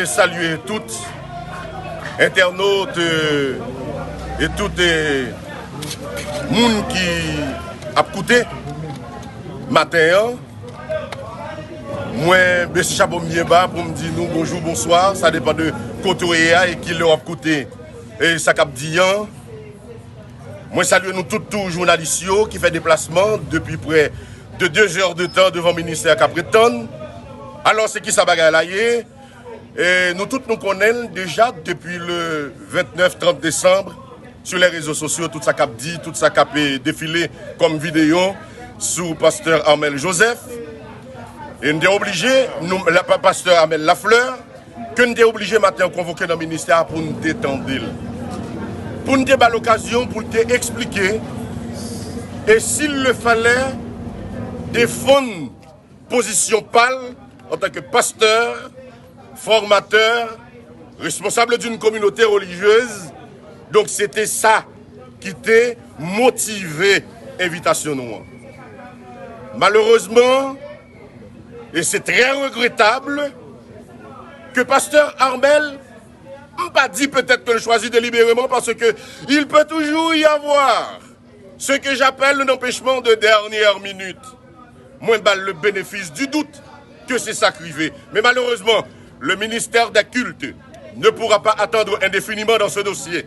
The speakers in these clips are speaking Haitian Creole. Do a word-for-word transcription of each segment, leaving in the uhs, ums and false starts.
Salye tout entènot, e tout, e, moun ki ap koute maten an. Mwen bese chapo m byen ba pou m di nou bonjou, bonswa, sa depann de kote w ye a e ki lè w ap koute e sa k ap di an. Mwen salye nou tout tou jounalis yo ki fè deplasman depi prè de de zè de tan devan ministè k ap ret tann. Alò, se kisa bagay la ye? E nou tout nou konnen l deja depi le vennèf, trant desanm, sou lè rezo sosyo, tout sa k ap di, tout sa k ap, e, defile kòm videyo sou pastè Armel Joseph. E n te oblije, nou, la, pa, pastè Armel Lafleur, ke n te oblije maten an konvoke nan ministè a pou n te tande l. Pou n te ba l okazyon pou l te eksplike, e si l le falè, defann pozisyon pa l antanke pastè, fòmatè, responsab d'une communauté religieuse. Donk, se te sa ki te motive envitasyon nou an. Malerezman, e se trè regretab, ke pastè Armel, m pa di petèt ke l chwazi delibereman, paske il peut toujours y avoir ce que j'appelle un empêchement de dernière minute. Mwen ba l le bénéfice du doute ke se sa k rive. Men malerezman, le ministère des cultes ne pourra pas attendre indéfiniment dans ce dossier.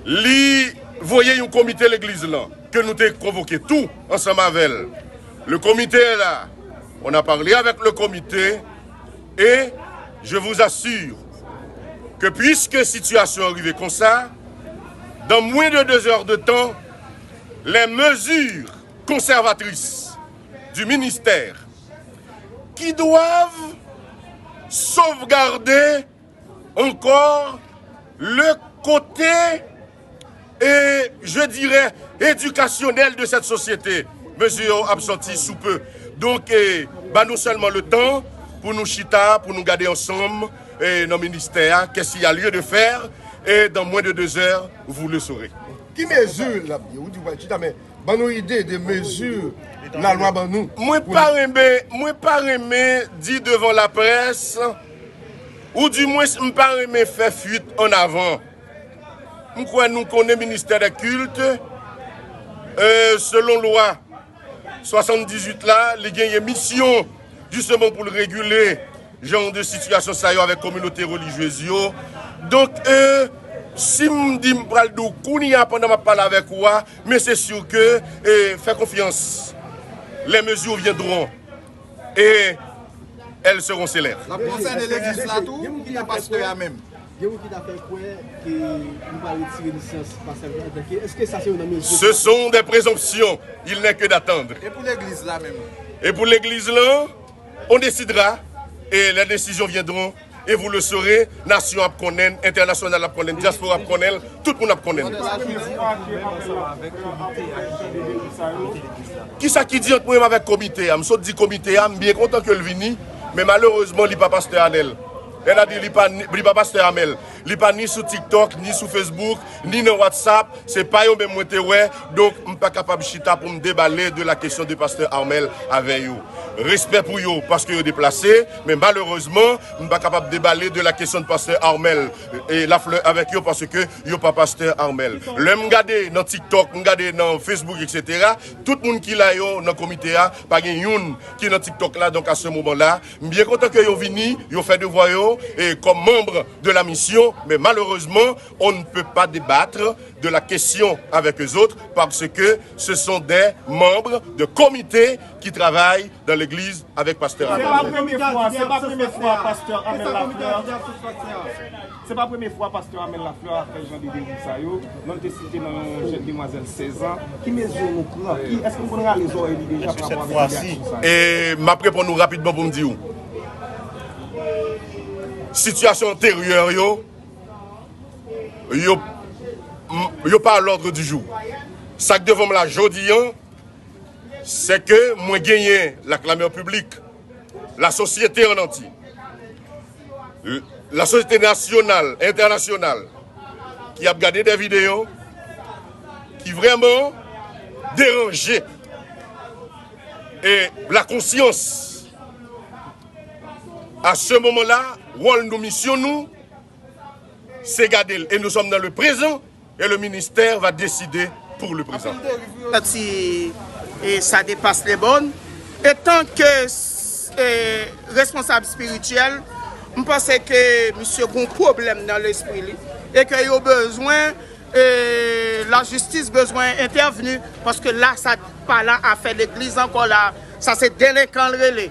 Li voye yon komite legliz lan, ke nou te konvoke tou ansanm avè l. Le comité est là, on a parlé avec le comité, et je vous assure que puisque situation an rive konsa, dans moins de deux heures de temps, les mesures conservatrices du ministère qui doivent sauvegarder encore le côté, et je dirais, éducationnel de cette société. Mezi yo ap sòti sou pe. Donk, e, ba nou sèlman le tan pou nou chita, pou nou gade ansanm, e, nan ministè a, qu'est-ce qu'il y a lieu de faire, et dans moins de deux heures, vous le saurez. Ki mezi l ap di? Ou di w pral chita, men ban nou ide de mezi lalwa ban nou. Mwen pa renmen, mwen pa renmen di devan laprès, ou dimwens m pa renmen fè fuit an avan. M kwè nou konnen ministè dè kilt, e, selon lwa swasanndizuit la, li genyen misyon, jisteman, pou l regile jan de sitiyasyon sa yo avèk kominote relijyez yo. Donk, e, si m di m pral di w kounye a pandan m ap pale avèk ou a, men se si ke, e, fè konfyans, les mesures viendront et elles seront célèbres. L ap konsène legliz la tou, oubyen pastè a menm? Gen moun ki ta fè kwè ke nou pral retire lisans pastè a, èske sa se youn nan mezi? Ce sont des présomptions, il n'est que d'attendre. E pou legliz la menm? E pou legliz lan, on décidera, et les décisions viendront, et vous le saurez, nasyon ap konnen, entènasyonal ap konnen, dyaspora ap konnen, tout moun ap konnen. Kisa ki di ant mwen menm avèk komite a? M sot di komite a, m byen kontan ke l vini, men malerezman, li pa pastè Anèl. Sètadi, li pa, li pa pastè Amèl. Li pa ni sou TikTok, ni sou Facebook, ni nan WhatsApp. Se pa yo menm mwen te wè. Donk, m pa kapab chita pou m debale de la kesyon de pastè Armel avè yo. Respè pou yo, paske yo deplase, men malerezman, m pa kapab debale de la kesyon de pastè Armel e Lafleur avèk yo, paske yo pa pastè Armel. Lè m gade nan TikTok, m gade nan Facebook, etsetera, tout moun ki la yo nan komite a, pa gen youn ki nan TikTok la, donk a se moman la, m byen kontan ke yo vini, yo fè devwa yo, e kòm manm de la misyon, men malerezman, on ne peut pas débattre de la question avec eux autres parce que ce sont des membres de comité qui travaillent dans l'église avec pastè Amèl. Se pa premye fwa, se pa premye fwa pastè Amèl Lafleur. Se pa premye fwa pastè Amèl Lafleur ap fè jan de deriv sa yo. Non, l te site nan yon jèn demwazèl sèz an. Ki mezi nou pran? Ki, èske nou konn rale zòrèy li deja pa rapò avèk aksyon sa yo? E m ap reponn ou rapidman pou m di w. Sitiyasyon anteryè yo, yo, yo pa a l'ordre du jour. Sa k devan m la jodi an, se ke mwen genyen la clameur publique, la société en entier, la société nationale, internationale, ki ap gade de videyo ki vrèman deranje e la konsyans À ce moment-là, wòl nou, misyon nou, se gade l. Et nous sommes dans le présent et le ministère va décider pour le présent. Santi e sa depas le bon. Etan ke e, responsab espirityèl, m panse ke misye gon pwoblèm nan lespri li e ke yo bezwen e, lajistis bezwen entèvni paske la sa pa lan afè legliz ankò la, sa se delenkan l rele.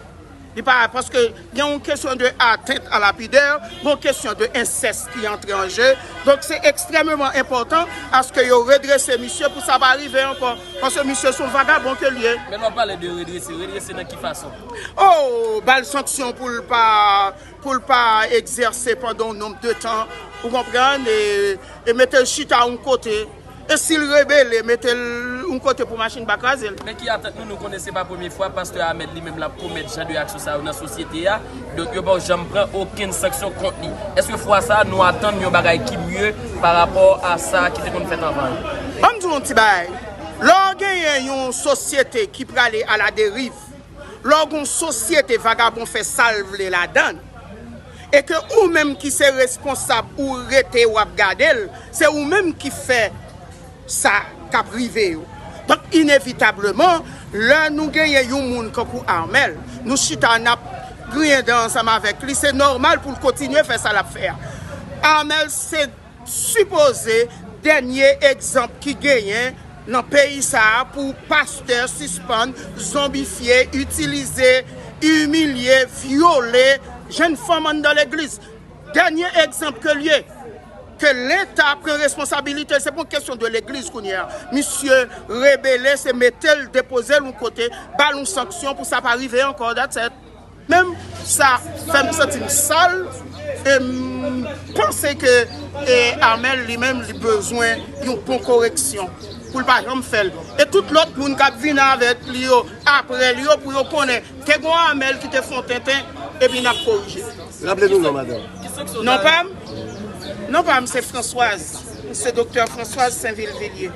Li pa paske gen yon kesyon de atteinte à la pudeur, gen yon kesyon de ensès ki antre an je. Donk se ekstrèmeman enpòtan aske yo redrese misye pou sa pa rive ankò. Paske misye se yon vagabon ke l ye. Men lè w pale de redrese, redrese nan ki fason? Oh, ba l sanksyon pou l pa pou l pa egzèse pandan yon nonb de tan, ou konprann, e, e mete l chita yon kote. E si l rebele, mete l yon kote pou machin pa kraze l. Men ki atant nou, nou konnen se pa premye fwa pastè Amèl li menm l ap komèt jan de aksyon sa yo nan sosyete a. Donk yo pa janm pran okenn sanksyon kont li. Èske fwa sa a nou atann yon bagay ki mye pa rapò a sa ki te konn fèt anvan yo? Ban m di w yon ti bagay. Lè w genyen yon sosyete ki prale aladeriv, lè w gen yon sosyete vagabon fè sa l vle ladan l, e ke ou menm ki se responsab ou rete w ap gade l, se ou menm ki fè sa k ap rive yo. Donk inevitableman, lè nou genyen yon moun kankou Armel, nou chita n ap griyen dan ansanm avèk li, se nòmal pou l kontinye fè sa l ap fè a. Armel se sipoze dènye egzanp ki genyen nan peyi sa a pou pastè sispann zonbifye, itilize, imilye, vyole jenn fanm anndan legliz. Dènye egzanp ke l ye, ke Leta pran responsabilite l, se pa yon kesyon de legliz kounye a. Misye rebele, se mete l, depoze l yon kote, ba l yon sanksyon pou sa pa rive ankò, that's it. Menm sa fè m santi m sal e m panse ke e Armel li menm li bezwen yon bon koreksyon pou l pa janm fè l. E tout lòt moun k ap vin avèk li yo, apre l yo, pou yo konnen te gon Armel ki te fè yon tenten, epi n ap korije. Raple nou non, madanm. Non pa m? Non pa m se Françoise. Se Doktè Françoise Sainvil Villiers.